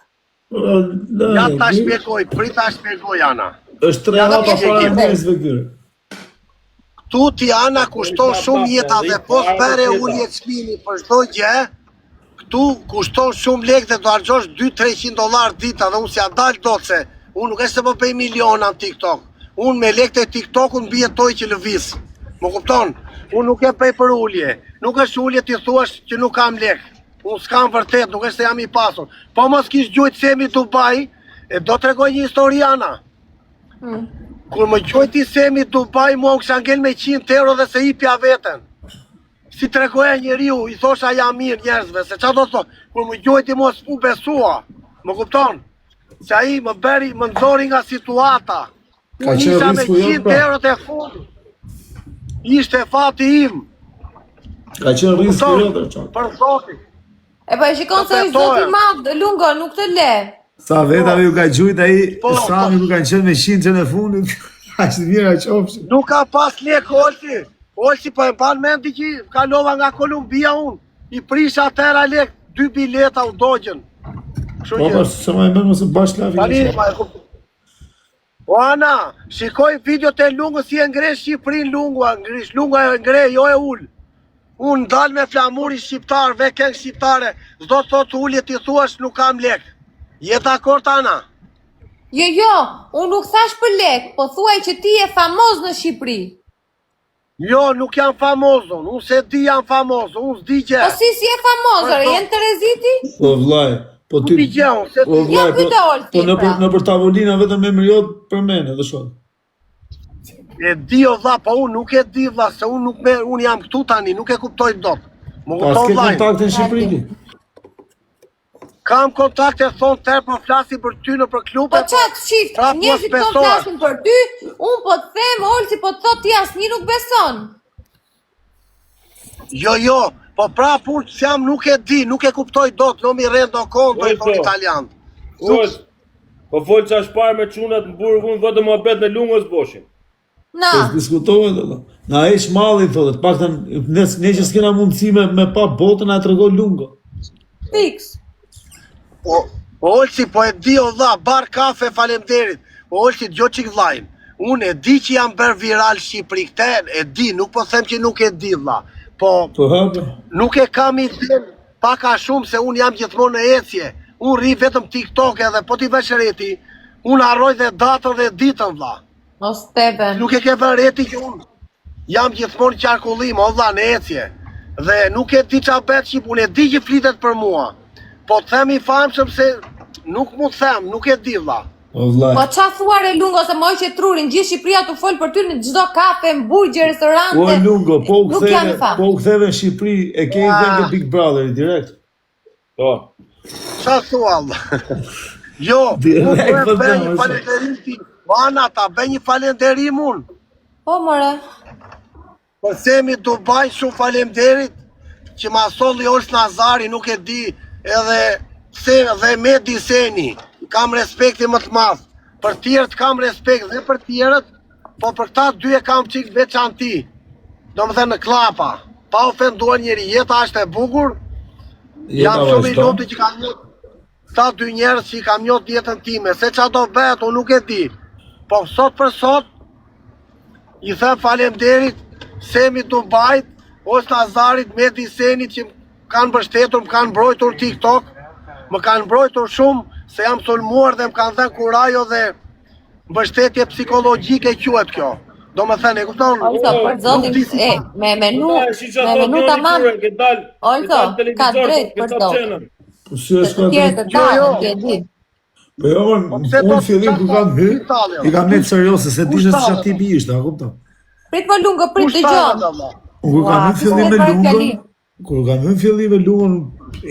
Ja ta shpjegoj, prit ta shpjegoj Ana. Është tre Ja, hapa ta para shpjegoj. njerëzve këtyre. Këtu ti Ana kushton shumë jeta dhe po s'bere ulje çmimi për çdo gjë, këtu kushton shumë lekë dhe do harxhosh 2-300 dollar dita dhe unë s'ja dal dot se unë nuk është se po bëj miliona në TikTok. Unë me lekët e TikTokut mbijetoj që lëviz. Më kupton? Unë nuk e bëj për ulje. Nuk është ulje ti thuash që nuk kam lek. Unë s'kam vërtet, nuk është se jam i pasur. Po mos kish gjujt Semi Dubai, e do tregoj një histori Ana. Kur më gjujti Semi Dubai, mua u kisha ngel me 100 euro dhe se ipja veten. Si tregoja njeriu, i thosha jam mirë njerëzve, se çfarë do të thotë? Kur më gjujti mua s'u besua. Më kupton? Se ai më bëri, më nxori nga situata. Ka Unë qenë isha me risku jot, 100 pra. euro të fundit. Ishte fati im. Ka qenë risku Kupton? jot, o çak. Për zotin. E po e shikon Të se është zoti i betohem. madh, Lungo, nuk të le. Sa vetave ju ka gjujt ai Po, Sami ku kanë qenë me 100 e fundit. Aq të mira qofshin. Nuk ka pas lek Olti. Olsi po e mban mend që kalova nga Kolumbia unë, i prisha atëherë lek, dy bileta u dogjën. Kështu Po, që po, se ma e mend mos e bash lafi. tani ma e kuptoj. O Ana, shikoj videot e Lungës si e ngre Shqipërinë Lungu, a ngrish Lunga e ngre, jo e ul. Unë dal me flamurin shqiptar, ve këngë shqiptare, s'do të thotë ulje ti thuash nuk kam lek. Je dakord Ana? Jo, jo, unë nuk thash për lek, po thuaj që ti je famoz në Shqipëri. Jo, nuk jam famoz unë, unë se di jam famoz, unë s'di gjë. Po si si je famoz, ore, je në Tereziti? Po vllai, po ty Nuk di gjë unë, se Po Jo, vllai, po, pyete Olsi, po nëpër pra. nëpër tavolina vetëm emri jot përmend edhe shoh. E di o vlla, po unë nuk e di vlla, se unë nuk me, unë jam këtu tani, nuk e kuptoj dot. Më Pa kupton s'ke vllai. kontakte në Shqipëri ti? Kam kontakte thon tërë po flasim për ty nëpër klube. Po ça të shift, Prap mos njerëzit tonë besohen. flasin për ty, unë po të them, Olsi po të thot ti asnjë nuk beson. Jo, jo, po prap unë s'jam nuk e di, nuk e kuptoj dot, non mi rendo conto i thon Olso. italian. Ol, po fol që është parë me çunat në burg, unë vetëm muhabet në Lungës boshin. Na, Po diskutohet ato. Na heq malli thotë, të paktën ne ne që s'kena mundësi me, me pa botën na tregon Lungo. fiks. Po, po Olsi, po e di o vlla, bar kafe, faleminderit. Po Olsi, dëgjoj çik vllajin. Unë e di që jam bërë viral Shqipëri këtë, e di, nuk po them që nuk e di vlla. Po Po hapë. nuk e kam iden pak a shumë se unë jam gjithmonë në ecje. Unë rri vetëm TikTok edhe po ti vesh reti, unë harroj dhe datën dhe ditën vlla. O Steven. Nuk e ke vënë reti që unë jam gjithmonë në qarkullim, o vlla, në ecje. Dhe nuk e di ç'a bëhet shqip, unë e di që flitet për mua. Po të them i famshëm se nuk mund të them, nuk e di vlla. O vllai. Po ça thua re Lungo se më hoqe trurin, gjithë Shqipëria tu fol për ty në çdo kafe, në burgje, restorante. O Lungo, po u Nuk jam ktheve, i fam. po u ktheve në Shqipëri, e ke i dhënë ke Big Brotheri direkt. Po. Qa thua vlla? Jo, Direkt, unë po po e bëj them, një ose. falenderim ti. Po Ana, ta bëj një falenderim unë. Po more. Po themi Dubai shumë faleminderit që ma solli Ols Nazari, nuk e di edhe se dhe Medi Seni. Kam respektin më të madh. Për tjerët kam respekt dhe për tjerët, po për këta dy e kam çik veçanti. Do më thënë në klapa, pa ofenduar njeri, jeta është e bukur, Jeta jam shumë i vazhdon. lumtur që kam njohur këta dy njerëz që i kam njohur në jetën time, se ç'a do bëhet, unë nuk e di. Po sot për sot i them faleminderit Semi Dubait, Os Nazarit, Medi Senit që më kanë mbështetur, më kanë mbrojtur TikTok, më kanë mbrojtur shumë se jam sulmuar dhe më kanë dhënë kurajo dhe mbështetje psikologjike quhet kjo. Do më thënë, e kupton? Olto, për Nuk zotin, di si e, me menu, Po ta, si që me thot menu njëri tamam. kure, ke dal, ke Olto, dal ka televizor, drejt ke për top zotin. channel. Po si është Se të ka tjerët të Jo, jo. dalin, ti e di. Po jo, Po pse unë do në fillim kur kam hy, Kush tallë, i kam net serioze, se Kush disha se çfarë tallë, tipi ishte, a kupton? Prit po Lungo, prit Kush tallë, dëgjon. valla? Unë kur kam Ua, hyrë në fillim me kush e Lungën, fjali? kur kam hyrë në fillim me Lungën,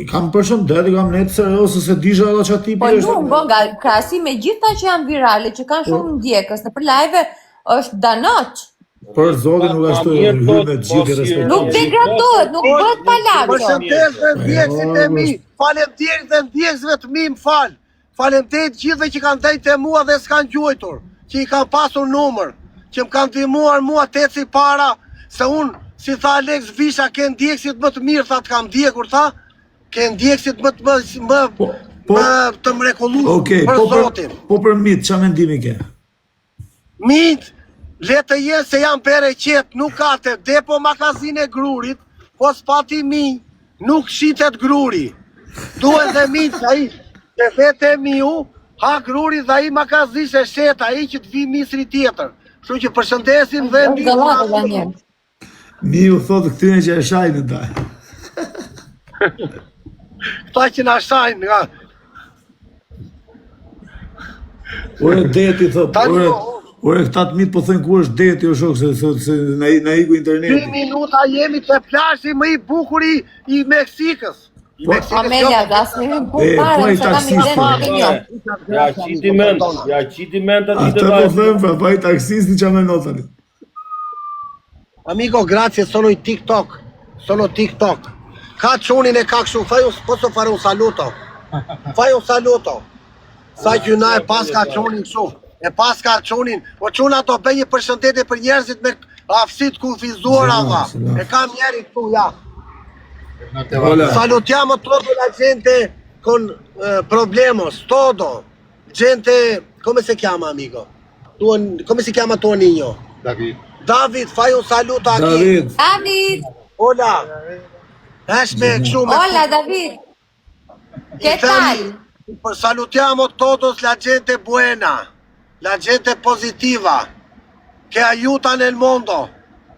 i kam përshëndet, i kam net serioze se disha edhe çfarë tipi Po është. Lungo nga krahasim me gjithë ata që janë virale, që kanë shumë ndjekës nëpër live, është danoç. Për zotin nuk ashtu Ma mirë hy thot, me mos gjithë i- respektin. Nuk degradohet, nuk bëhet palaqo. Përshëndes dhe ndjekësit e mi, faleminderit dhe ndjekësve të mi, më fal. Faleminderit gjithëve që kanë ndejtë te mua dhe s'kan gjuajtur, që i kanë pasur numër, që më kanë ndihmuar mua të eci para, se unë, si tha Alex Visha, ke ndjekësit më të mirë, tha të kam ndjekur, tha, ke ndjekësit më të më më, Po, po, më të mrekullueshëm Okej, për po për Zotin. po për mit, çfarë mendimi ke? Mit, le të jenë se janë bere qetë, nuk ka të depo magazine e grurit, po s'pati mi, nuk shitet gruri. Duhet dhe mit, se ai, se vete miu, ha gruri dhe ai magazin se shet, ai që të vi misri tjetër. Kështu që përshëndesim dhe Është gallatë Daniel. Miu thotë këtyre që e shajnë ndaj. Këta që na shajnë nga Ore deti thot, Tani, ore po, ore këta të mit po thonë ku është deti o shok se se, se na na iku dy interneti. minuta jemi te plazhi më i bukur i, i Meksikës. I Po, Meksikës, Amelia, jo, asnjë E, punë po fare, ai se kam taksist, idenë po. nuk e njoh. Ja qiti mend, ja qiti mend aty Atë të po dal. them, pra, po ai taksisti ç'a mendon tani. Amico, grazie, sono in TikTok. Sono TikTok. Ka çunin e ka kështu, fai un, posso fare un saluto? Fai un saluto. Sa gjyna e pas ka çunin kështu. E pas ka çunin. Po çuna do bëj një përshëndetje për njerëzit me Aftësi të kufizuara Selam, vlla. selam. E kam njeri këtu ja. No te va. Hola. Salutiamo toda la gente con eh, problemos, todo. Gente, come si chiama amico? Tuo, come si chiama tuo niño? David. David, fai un saluto a chi? David, David, Hola. Është me kështu me hola David. Che tal? Po Salutiamo todos la gente buena, la gente positiva che aiuta nel mondo.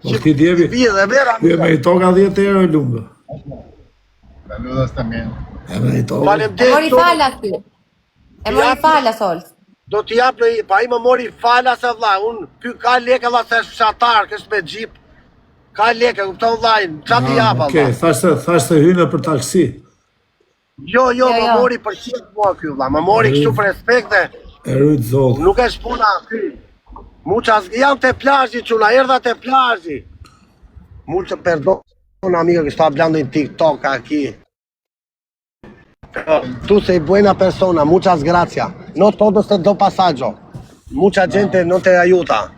po këti djevi, Vidhe, vera. ky e meritoka 10 euro lungo. Saludos también. E meritoka. E Faleminderit. mori shumë. falas ty. E mori falas Ols. Do t'i jap në pa ai më mori fala se vlla, unë ky ka lekë vlla se është fshatar, që është me xhip. Ka lekë, kupton vllai, ç'a t'i jap Ah, Okej, vlla. thash se thash se hynë për taksi. Jo, jo, Jo, më jo. mori për qejf mua ky vlla, më mori kështu për respekt dhe E rujt Zoti. nuk është puna ky. Muchas jam te plazhi çuna, erdha te plazhi. Mucho perdón, amigo, que estoy hablando en TikTok aquí. Pero Tú sei buena persona, muchas gracias. No todos te do passaggio. Mucha gente no te ayuda.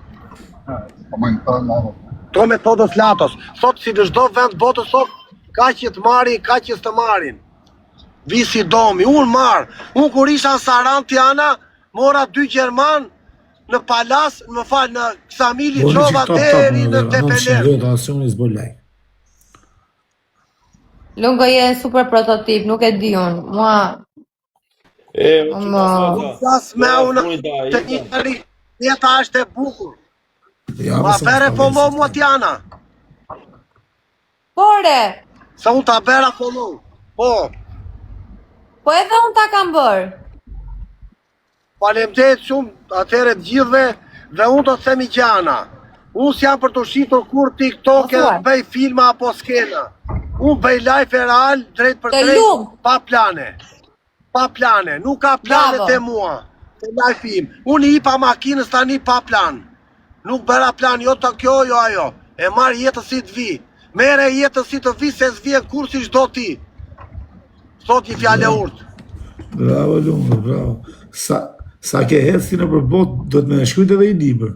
Como en todos lados. Come todos lados. Thot si në çdo vend botës thot ka që të marrin, ka që s'të marrin. Vi si domi, unë marr. Unë kur isha në Saran Tiana, mora dy gjerman në Palas, më fal në Ksamili Boni që çova top top deri në në 900 Tepeler. veta, asnjëri s'bë like. Lungo je super prototip, nuk e di unë. Mua E, o Ma. çuna sot. Sas me Ja, unë fundi da, të ika. njëri, jeta është e bukur. Ja, Ma mos e bere mos follow ta mua Tiana. Pore, Se unë ta bera follow. Po, po edhe unë ta kam bërë. Faleminderit shumë atëherë të gjithëve dhe unë do të them i gjana. Unë s'jam për të shitur kur TikTok Po e thuaj. bëj filma apo skena. Unë bëj live e real drejt për Të drejt lumt. pa plane. Pa plane, nuk ka plane Bravo. te mua. Te live im. Unë i hipa makinës tani pa plan. Nuk bëra plan, jo të kjo, jo ajo. E marr jetën si të vi. Mere jetën si të vi se s'vjen kur si çdo ti. Thot një fjalë e urtë. Bravo Lungo, bravo. Sa sa ke hecë ti nëpër botë, do të më shkruajt edhe i libër.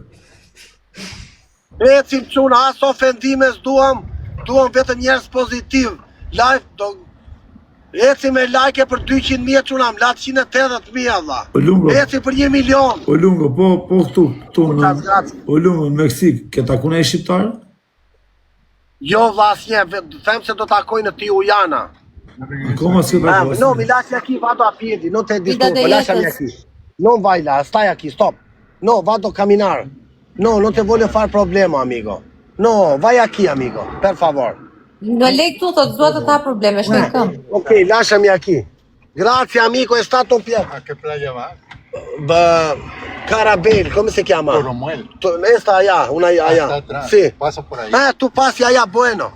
Ecim çuna, as ofendime s'duam, duam vetëm njerëz pozitiv. Live do Ecim me like për 200.000 çuna, më la 180.000 valla. O Lungo, Ecim për 1 milion. o Lungo, po po këtu, këtu në Muchas gracias. O Lungo, në Meksik, ke taku ndonjë shqiptar? Jo vlla asnjë, vet- them se do takoj në Tijuana. Akoma s'ke Ah, taku. no, mi lasci aquí, vado a piedi, non te Vida disturbo, de lasciami jetës. aquí. Non vai là, stai aquí, stop. No, vado a camminare. No, non te voglio far problema, amico. No, vai aquí, amico, per favor. Në lej këtu thot s'dua të ta probleme, shkoj në këmbë. Ok, lasciami aquí. Grazie amico, è stato un piacere. ¿A qué playa vas? Ba- Carabel, come si chiama? Coromuel. To- Esta allá, una allá. Está atrás. Sì. Paso por ahí. Eh, tu passi allá, bueno.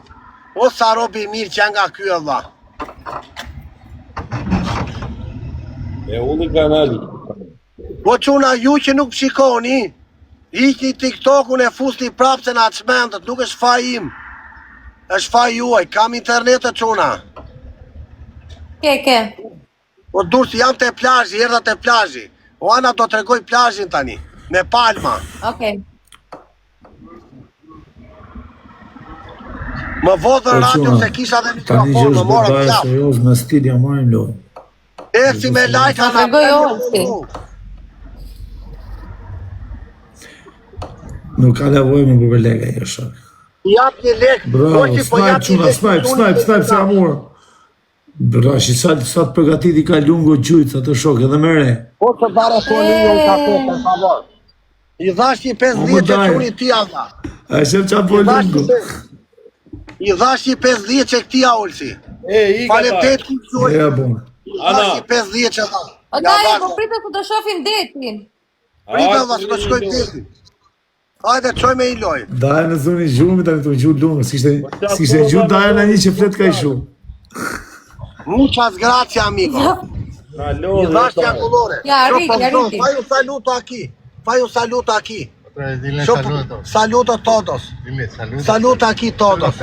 O sa robi i mirë që nga ky valla. E ulli kanali. Po çuna ju që nuk shikoni, hiqni TikTokun e fusni prapë se na çmendët, nuk është faj im. Është faj juaj, kam internet e çuna. Ke, ke. Po dursi jam te plazhi, erdha te plazhi. O Ana do tregoj plazhin tani, me palma. Okej. Më vodhën Po, radio çuna, se kisha dhe Tani që mikrofon, më është morën bërë qafë. serioz me stil ja marrim lojë. Eci me like Ta ana. tregoj Olsi. Nuk ka nevojë më për leka jo shok. Jap një lek. Bravo, Olsi, po snipe jap një çuna, lek. snipe, snipe, snipe se amor. Bra, shi sa, sa të përgatiti ka Lungo gjujt, sa të shok, edhe me re. Po të dare po një un kafe, per favor. I dhash një O, më 50 që daj. çuni ti alla. A shef qa po I dhash Lungo. një 50. I dhash një 50 që këtij Olsi. E, ika Faleminderit ku quaj. Ja, bon. I dhash një 50 që dha. O Ja daj, dhash. po pritet ku do shohim detin. Prita valla se do shkoj deti. Hajde çoj me i lojë. Daja në zonë i gjumit, tani të gjuhë Lungo, s'kishte s'kishte gjuhë Daja në një që flet kaq shumë. Muchas gracias amigo. Na I lodhi. dhash një akullore. Ja, arriti, arriti. Fai un saluto aquí. Fai un saluto aquí. Otra vez, dile Sho- saludos. Saluto todos. Dile saludos. Saluto aquí todos.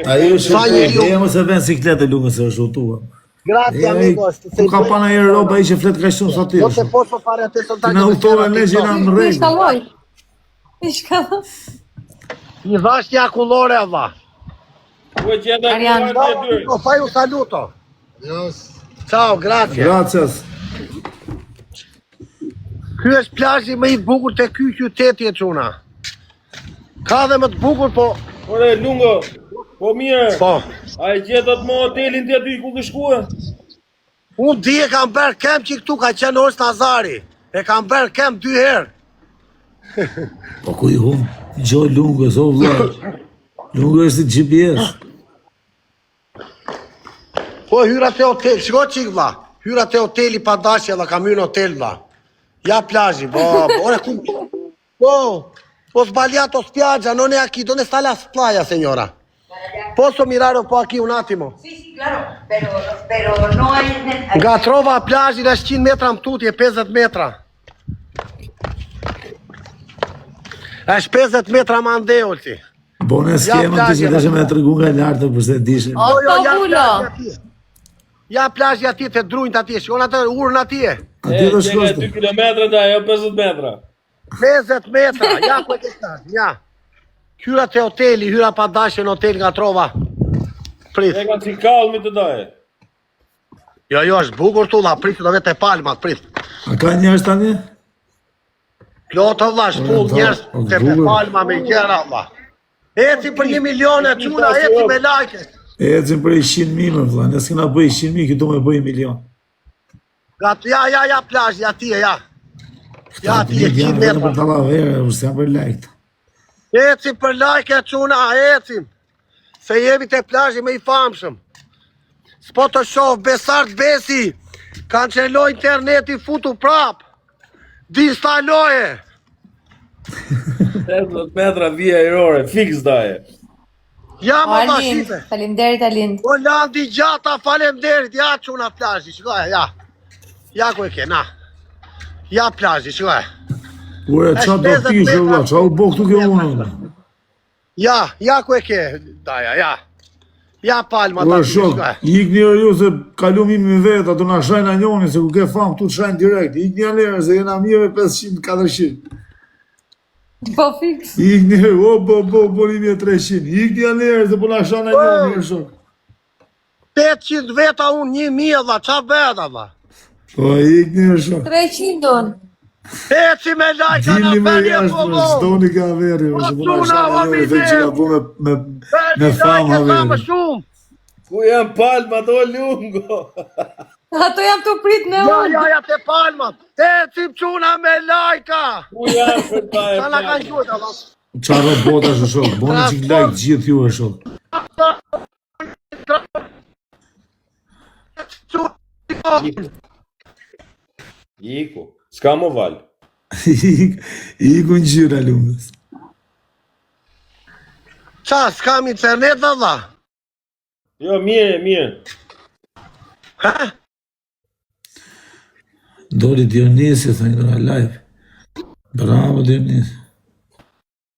Ai është Sa njeriu. e mos e vën sikletë Lungo se është hutuar. Grazie amigo. Ku ka pa ndonjëherë roba ai që flet kaq shumë sa ti. Non te posso fare a te Ti soltanto na che udhtove c'era ne që TikTok. na në Ky rregull. shkalloj. Ky shkalloj. I dhash një akullore, vlla. Ku e gjeta Arian. akullore të dy? Po fai un saluto. Adios. Ciao, grazie. Gracias. Ky është plazhi më i bukur te ky qyteti e çuna. Ka dhe më të bukur, po Ore, Lungo, po mirë. po. A e gjetët më hotelin ti aty ku ke shkuar? Unë di e kam bërë kem që këtu ka qenë Ors Nazari. E kam bërë kem dy herë. Po ku i hum? Gjo Lungës, o vlla. Lungo është si GPS. Po hyra te hotel, shiko çik vlla. Hyra te hoteli pa dashje vlla, kam hyrë në hotel vlla. Ja plazhi, po, po, ore ku? Po, po sbagliato spiaggia, non è aquí, dove sta la playa, signora? Posso mirare un po' aquí un attimo? Sí, sí, claro, pero, pero no hay... Nga trova plazhin është 100 metra më tutje, 50 metra. Është 50 metra më ande, Olti. Bone skemën ti që deshe me tregu nga lartë, përse dishe. O, Jo, po ja vulo. plazhi atje. Ja plazhi atje te drunjt atje, shikon atë urën atje. Atje do shkosh 2 ti. kilometra da, jo 50 metra. 50 metra, ja ku e ke plazhin, ja. Hyra te hoteli, hyra pa dashje në hotel nga trova. Prit. E kanë si kallmi të daje. Jo, jo, është bukur tulla, prit do vetë te palmat, prit. A ka njerëz tani? Plot o vlla, shpull Po, njerëz po, te bukur. palma me gjëra vlla. Eci për një milion e çuna, eci me like. E ecim për 100.000 më vlla, ne s'kena bëj 100.000, këtu do me bëj milion. Nga ja ja ja plazhi atje, ja. Ja Këta atje të 100 janë vetëm për metra. tallavere, ose janë për like. Ecim për like e çuna, ecim. Se jemi te plazhi më i famshëm. S'po të shoh Besart Besi. Kanceloj interneti futu prap. Dinstaloje. 50 metra vija ajrore, fiks daje. Ja O, më vlla Alin, shife. faleminderit Alin. O Landi gjata, faleminderit. Ja çuna plazhi, shikoje, ja. Ja ku e ke, na. Ja plazhi, shikoje. Ure, qa do Është ti, 50 vlla, metra. qa u bo këtu kjo unë? vlla? Ja, ja ku e ke, daja, ja. Ja palma Ure, aty, shok, shikoje. ik një herë ju se kalum imi me vetë, ato na shajnë a njoni, se ku ke famë, këtu të shajnë direkt. Ik një herë, se jena mirë me 500, 400. Po fiks. Ik një herë, o, bo, bo, bo, 1300. Ik një herë, se po na shajnë a njoni, ure, shok. 800 veta unë, 1000 vlla, qa bëhet vlla? Po, ik një herë, shok. 300 unë. Eci me lajka na Dilni më bëni e jashtë, po më s'doni ka veri, Po, se po na çuna, shajnë a o, njoni, dhe që ka bo me, me, me famë Sa më haveri. shumë. Ku janë palmat o Lungo? Ato jam të prit me Ja, unë. ja, ja, te palmat. Eci çuna me lajka. Ku janë për daje? Sa na kanë gjuajt vlla? Qa robota është shok, boni çik like gjithë ju e shok. Iku. S'ka më val. Ik, iku ngjyra lungës. Qa, s'kam internet vlla? Jo, mirë, mirë. Ha? Doli Dionisi, thënë këto nga live. Bravo Dionis.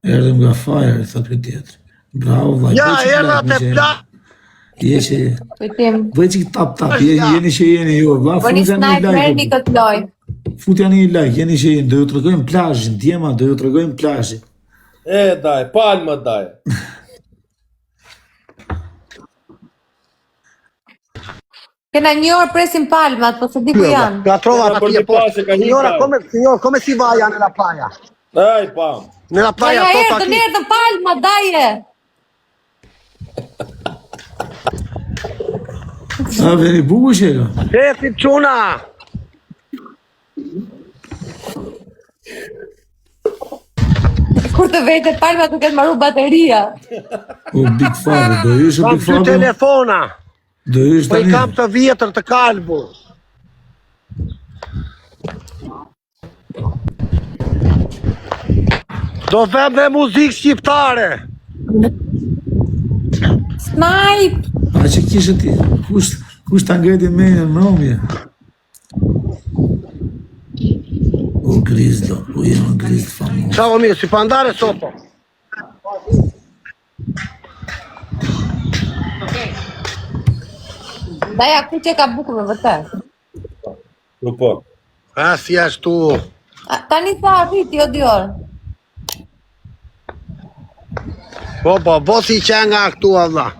Erdhëm nga Fire, thot ky tjetër. Bravo vllai. Ja, bëj çik erdha like, te mi që jeni. plazhi. Je që je. Kujtim. Bëj çik tap tap, je, jeni që jeni ju, vlla, Bëni futja një snipe, merrni like. këtë lojë. Futja një like, jeni që jeni, do ju tregojmë plazhin, djema, do ju tregojmë plazhin. E daje, palmat daje. Kena një orë presim palmat, po se di ku janë. Nga trova Nga atje për po. pashe ka hipra. Signora, come signor, come si va ja nella playa? Aj, pam. Nella Ja, playa ja, sotto erdhën, aquí. erdhën palmat, daje. A veni bukur që e ka? Eci çuna. Kur të vete palmat të ketë marru bateria. O Big Fabio, do hysh o Kam Big dy Fabio? telefona. Do hysh Po i tani. kam të vjetër të kalbur. Do vem dhe muzikë shqiptare. Snipe! A që kishe ti? Kush kush ta ngreti menjën mbrëmje? O Grizlo, u jem un Grizl famoz. Ciao mirë, si pandare sotto. Daja, ku që ka bukur me vërtet. Po po. A si ashtu. A, Tani sa arriti, o dy orë. Po, po, bo si që nga këtu, Allah.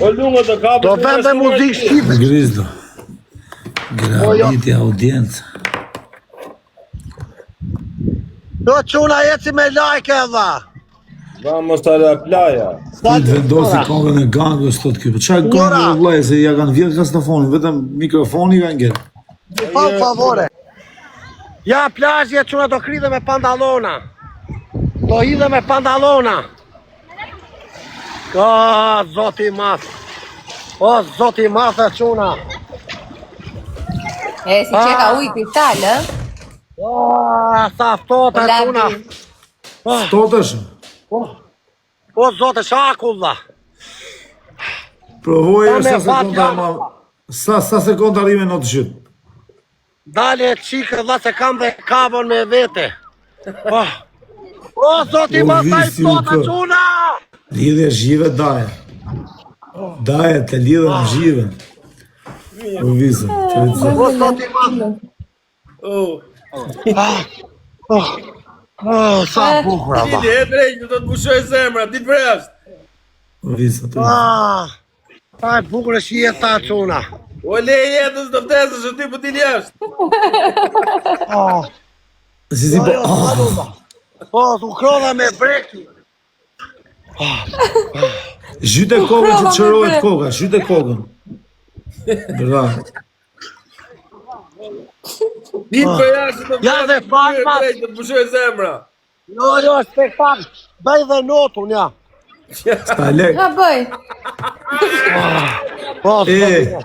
O lungo të kapësh. Do vend dhe muzikë shqipe. Grizdo. Grabiti audiencë. Do çuna eci me like, Allah. Vamos a la playa. Ti të vendosi këngën e gangës thot ky. Po çfarë këngë Ora. o vllai se ja kanë vjedh kastofonin, vetëm mikrofoni ka ngel. Pa favore. Ja plazhi e çuna do kridhe me pantallona. Do hidhe me pantallona. O, zoti i madh. O, zoti i madh e çuna. E, si që ka ujë kristal, ë? O, sa ftohtë e çuna. Labi. Ftohtë është. O, zotë shakulla. Provoj Pa me sa vat sekonda jam. ma sa sa sekonda arrime në të zhyt. Dale çikë vlla se kam dhe kavon me vete. Oh. O, zoti i O, madh, sa i visi u ftohtë e kë. çuna. Lidhje zhive daje. Daje të lidhen zhive. O vizën, që të zë. O, zoti i madh. Oh. Oh, oh, sa bukur Allah. Dili, e drejt, do të bushoj zemra, ti prest. O vizën, të Ah, sa e bukur është jeta çuna. O le jetës do vdesësh o ti po dil jashtë. Oh, Si si po. jo, Oh, po, u krodha me brekti. zhyte kokën që krova të me çërohet brek. koka, zhyte kokën. Bravo. Dil për jashtë do Ja dhe vdesësh, palma. e drejt, do të bushoj zemra. Jo, jo, spektakl. Bëj dhe notun, ja. Sta lek. Ha bëj. Po, E. zoti.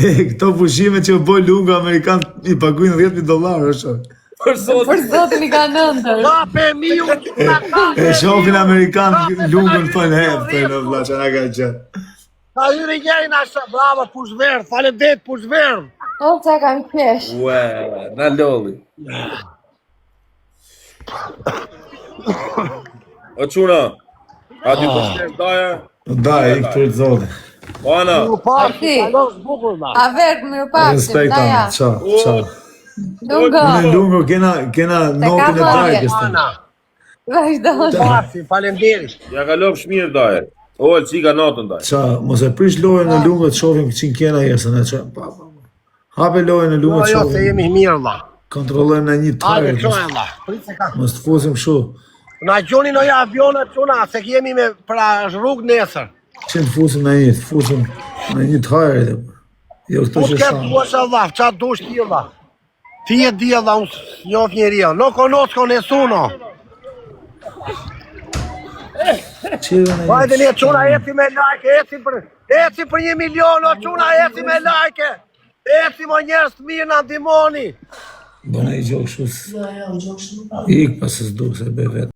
E, këto pushime që u bë lunga amerikan i paguajnë 10000 dollarë, është. Për sot. Për zotin i ka nëndër. Kape miu, çuna, kape. E shohin amerikan Kape, lungën se thonë ka he, hyri thonë o vlla, çana ka qenë. Ka hyri njeri në ashtë, bravo, push verdh, faleminderit push verdh. O, qa kam qesh. Ue, na lolli. O çuna. A ti po shtem daja? Da, ik për të zotin. Po ana. U pafshi, Arti. kalosh bukur vlla. A verk, mirë pafshim, Respekt, daja. Ana. Ciao, ciao. Lungo. Unë e lungo kena kena notin e ka dajkës tani. Ana, Vazhdo. pafshi, faleminderit. Ja kalofsh mirë daja. O, çika natën daja. Qa, mos e prish lojën e lungo të shohim çin kena jesë, ne qa, pa, pa, pa. Hape lojën e Jo, lungo të jo, se shohim. jemi mirë vlla. Kontrollojmë në një Hajde, target. çoje vlla. Prit se ka. Mos të fusim kështu. Na gjoni në aviona çuna, se jemi me pra është rrugë nesër. Çin të fusim në një, të fusim në një target. Jo këto Po që ke sa. duash Allah, qa dush ti Allah. Ti e di Allah, unë s'njoh njeri. No conosco nessuno. Çi në një. Hajde ne çuna eci me like, eci për eci për 1 milion, o çuna eci me like. Eci mo njerëz të mirë na ndihmoni. Bëna i gjokë kështu. Ik pas se s'duk se bëj vetë.